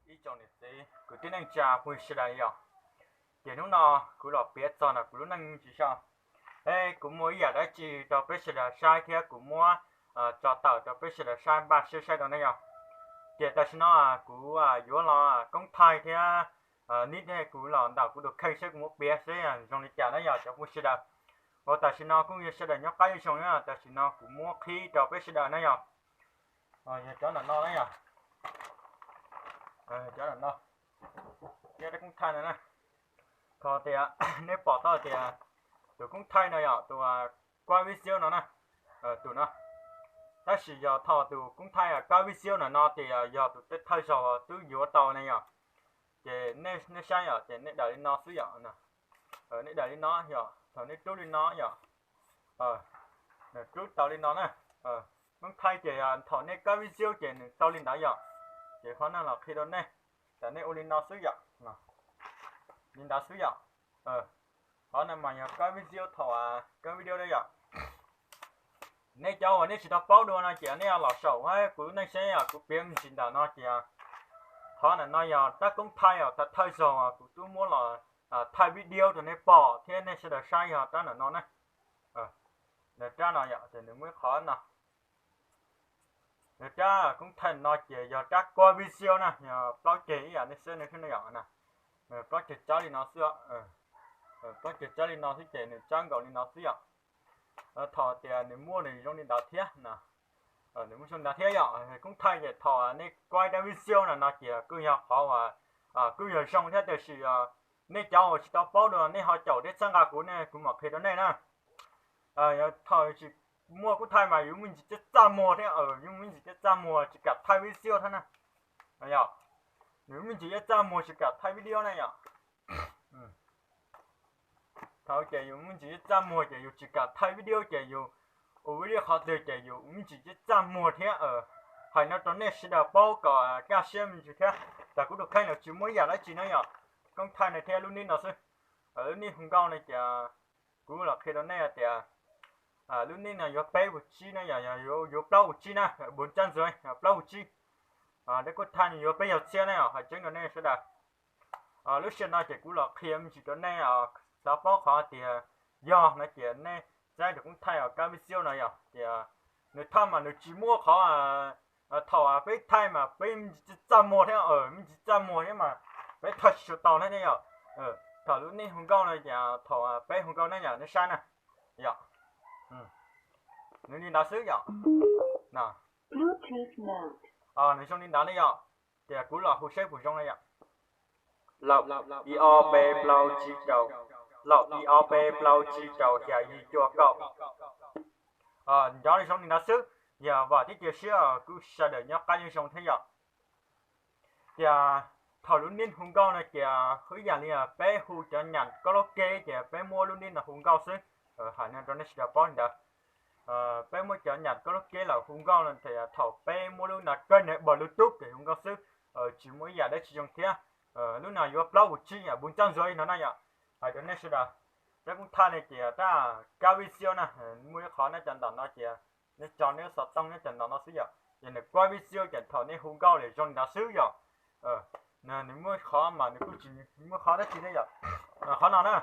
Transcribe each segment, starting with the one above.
Ib tsoom niam txiv kwv tij neej tsa phooj ywg sawv daws yom, ces hnub no kuv los piav txog ntawm kuv lub neej tsis so, es kuv muaj ib yam dab tsi rau peb sawv daws saib thiab kuv muab tso tawm rau peb sawv daws saib npaj siab saib rau ne yom. Ces tam sim no kuv yuav los koob thaij thiab nib kuv los ntawm kuv tus kheej seb kuv muab piav seb zoo li cas na yom cov phooj ywg sawv daws. Uas tam sim no kuj yog sawv daws nyob qab nyob zoo na, tam sim no kuv muab qhib rau peb sawv daws na yom. Yog cov ntawm no na yom, cov ntawm no, thiab koob thaij no na. Thaum tias nej pom tau tias tus koob thaij no yom, tus kuab vib xiab no na, tus no, Tab sis yog thaum tus koob thaij kab video ntawm no ces yog tus thawj zaug twb yuav tau ne yom. Ces nej saib yom, ces nej daws li no xwb yom. Nej daws li no yom, thaum nej rub li no yom, rub tau li no na. Koob thaij ces thaum nej kab video ces nws tau li ntawd yom. Ces qhov no los qhia rau nej, tam nej ua li no xwb yom, li ntawd xwb yom. Qhov no mas yog kab video thaum kab video na yom. Nej cov uas nej tsis tau paub dua no ces nej los saum kuv nej saib os, kuv piav me ntsis ntawm no ces qhov ntawm no yog rab koob thaij os, thawj zaug kuv twb muab los thaij video rau nej pom thiab nej sawv daws saib yog rab ntawm no na. Rab no yom, ces nws muaj ib qhov no. Rab koob thaij no ces yog rab kab video na, yog plaub ceg ib yam nej saib no xwb na yom. Plaub ceg tsob li no xwb, plaub ceg tsob li no xwb ces nws tsob nkaus li no xwb yom. Thaum tias nws muaj nws zoo li ntawd thiab, nws muaj zoo li ntawd thiab yom. Koob thaij ces thaum nej kab video no no ces kuj yog qhov uas kuj yog zoo thiab, tiam sis nej cov uas tsis tau paub dua nej ho caum thiab txhawb nqa kuv ne, kuv mam qhia rau nej na. Thaum tsis muaj koob thaij mas yus me ntsis txaj txaj muag thiab, yus me ntsis txaj txaj muag tsis kam thaij video thiab na. Yog, yus me ntsis txaj txaj muag tsis kam thaij video na yom. Thaum ces yus me ntsis txaj txaj muag ces yus tsis kam thaij video ces yus ua video qhov twg ces yus me ntsis txaj txaj muag thiab. Hais no rau nej sawv daws paub kom kaj siab me ntsis thiab, tas kuv tus kheej los tsis muaj ib yam dab tsi na yom. Koob thaij no thiab lub nib no xwb. Lub nib hu nkauj no ces kuv los qhia rau nej tias lub nib no yuav peb puas tsib na yom, yuav plaub puas tsib na, npus txaj ntxuav plaub puas tsib. Rab koob thaij no yuav peb caug txhiab na yom, hais tseeb rau nej sawv daws. Lub sij hawm no ces kuv los qhia me ntsis rau nej xav paub qhov tias yog no ces nej saib tus koob thaij os, kab video no yom, tias nws thaj mas nws tsis muaj qhov, thaum peb thaij mas peb me ntsis txaj muag thiab, me ntsis txaj muag thiab mas peb thaij tsis tau thiab yom. Thaum lub nib hu nkauj no ces thaum peb hu nkauj na yom, nej saib na. Yog, nws li ntawd xwb yom. Nws zoo li ntawd ne yom. Ces kuv los hu saib puas zoo na yom. Laum, ib ob peb plaub tsib rau, laum, ib ob peb plaub tsib rau xya yim cuaj kaum. Nco zoo li ntawd xwb, yog vam thiab cia siab kuj sawv daws nyob qab nyob zoo thiab yom. Ces thaum lub nib hu nkauj no ces ib yam li peb hu cov nyam karaoke ces peb muab lub nib no hu nkauj xwb. Hais no rau nej sawv daws paub li ntawd. Peb muab cov nyam karaoke los hu nkauj no ces thaum peb muab lub no kab naiv Bluetooth ces hu nkauj xwb, tsis muaj ib yam dab tsi zoo thiab. Lub no yuav plaub puas tsib yom, npus txaj ntxuav li no na yom. Hais rau nej sawv daws, rab koob thaij ne ces rab kab video na, muaj ib qhov nyob cov ntawm no ces nej tso nej lub xov tooj nyob cov ntawm no xwb yom, ces nws kab video ces thaum nej hu nkauj li zoo li ntawd xwb yom. Nws muaj qhov mas nws kuj tsis muaj qhov dab tsi thiab yom. Qhov no na,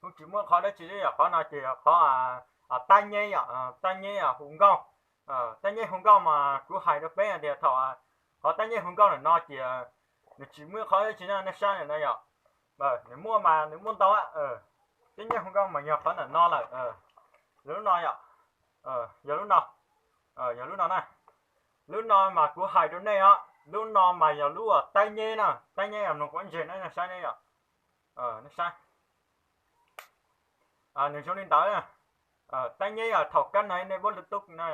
kuj tsis muaj qhov dab tsi thiab yom. Qhov no ces yog qhov tab nyeb yom, tab nyeb hu nkauj. Tab nyeb hu nkauj mas kuv hais rau peb tias thaum qhov tab nyeb hu nkauj ntawm no ces nws tsis muaj qhov dab tsi na, nej saib ntawm no yom. Nws muaj mas nws muaj ntau, tab nyeb hu nkauj mas yog qhov ntawm no lawm. Yog lub no yom, yog lub no, yog lub no na. Lub no mas kuv hais rau nej os, lub no mas yog lub tab nyeb na, tab nyeb yog mloog quav ntseg na, nej saib ne yom. Nej saib, nws zoo li ntawd. Tab nyeb yog thaum kab naiv nej Bluetooth na,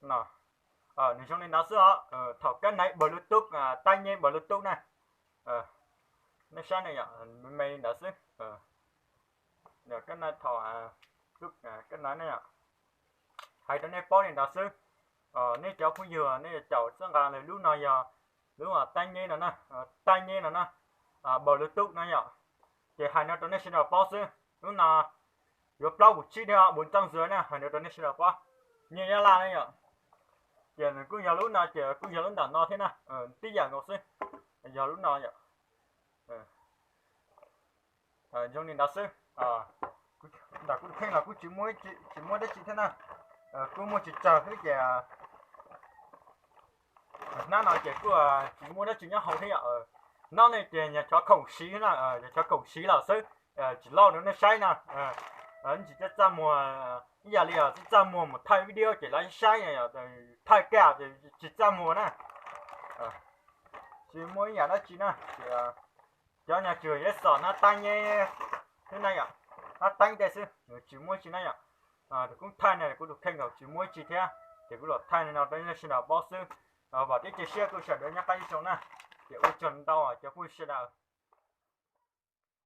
nws zoo li ntawd xwb os. Thaum kab naiv Bluetooth, tab nyeb Bluetooth na. Nej saib ne yom, me me li ntawd xwb. Kab naiv thaum, kab naiv ne yom, hais rau nej paub li ntawd xwb. Nej cov phooj ywg nej caum txhawb nqa lub no yog lub tab nyeb no na, tab nyeb no na, Bluetooth na yom. Ces hais no rau nej sawv daws paub xwb. Lub no yuav plaub puas tsib thiab, npus txaj ntxuav na, hais no rau nej sawv daws paub. Nyiaj Nyab Laj na yom. Ces nws kuj yog lub no ces kuj yog lub ntawm no thiab na, tib yam nkaus xwb. Yog lub no yom. Zoo li ntawd xwb. Ntawm kuv tus kheej los kuj tsis muaj, tsis muaj dab tsi thiab na. Kuj muaj tsis tsawg xwb ces hnab no ces kuj tsis muaj dab tsi nyob hauv thiab yom. Hnab no ces yog cov khoom siv na, yog cov khoom siv lawm xwb, tsis lauj rau nej saib na. Tsis txaj muag, ib yam li tsis txaj muag mus thaij video ces lawv saib, thaij kaj ces tsis txaj muag na. Tsis muaj ib yam dab tsi na. Cov no tsuas yog xom hnab tab nyeb xwb na yom, hnab teeb tej xwb, tsis muaj tsi na yom. Tus koob thaij no kuv tus kheej los tsis muaj tsi thiab. Ces kuv los thaij li no rau nej sawv daws paub xwb. Vam thiab cia siab kuv sawv daws nyob qab ib zoo na. Ces ua tsaug ntau cov phooj ywg sawv daws.